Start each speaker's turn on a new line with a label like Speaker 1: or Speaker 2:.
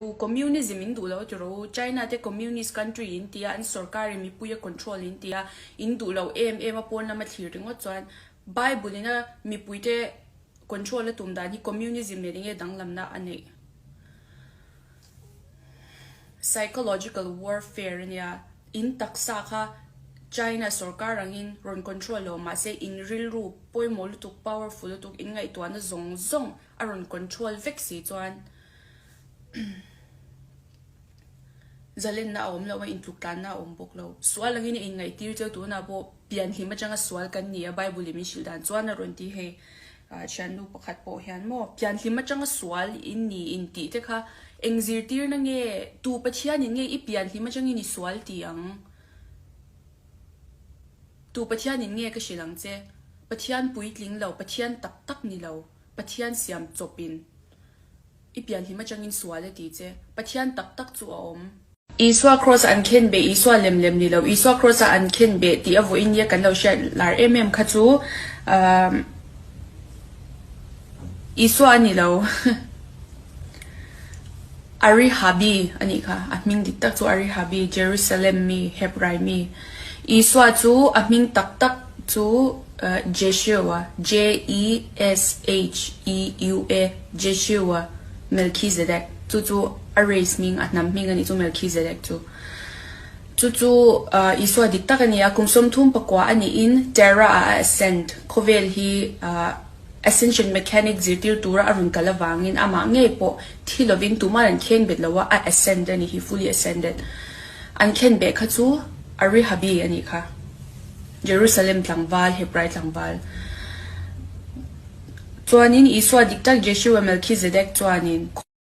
Speaker 1: U communism in duh lo ti rawh u, China te communist country in tia an sorkar in mipui a control in tia in duh lo em em a pawn lama thlir ringawt chuan Bible in a mipui te control a tum dan hi communism nen enge danglamna a neih? Psychological warfare ania in taksa kha China sorkar angin rawn control lo mahse in rilru pawimawh lutuk powerful lutuk in ngaihtuahna zawng zawng a rawn control vek si chuan Zalenna a awm lo a, intluk tlanna a awm bawk lo. Sual angin a inngaihtir cheu tunah pawh pianhlim atanga sual kan ni a, Bible in min hrilh dan chuan a rawn ti hei. Thiannu pakhat pawh hian maw pianhlim atanga sual in ni in tih te kha eng zirtirna nge tu Pathianin nge i pianhlim atangin i sual ti ang? Tu Pathianin nge ka hrilh ang che? Pathian puitling lo, Pathian tak tak ni lo, Pathian siam chawpin. I pianhlim atangin sual e ti che. Pathian tak tak chu a awm. Isua Kraws a an khen beh, Isua lem lem ni lo, Isua Kraws a an khen beh tih a vawiin nia kan lo hriat lar em em kha chu Isua a ni lo. Arihabi a nih kha, a hming dik tak chu Arihabi, Jerusalem mi, Hebrai mi. Isua chu a hming tak tak chu Jeshua, J-E-S-H-E-U-A, Jeshua, Melchizedek, chu chu a race hming, a hnam hming a nih chu Melchizedek chu. Chu chu Isua dik tak a ni a, kum 34 a niin Terra ah a ascend, khawvel hi ascension mechanic zirtir tura a rawn kal avangin amah ngei pawh thi lovin tuman an khen bet lo a, a ascend a ni hi, fully ascended. An khen beh kha chu Arihabi a nih kha. Jerusalem tlangval, Hebrai tlangval. Chuanin Isua dik tak Jeshua Melchizedek chuanin.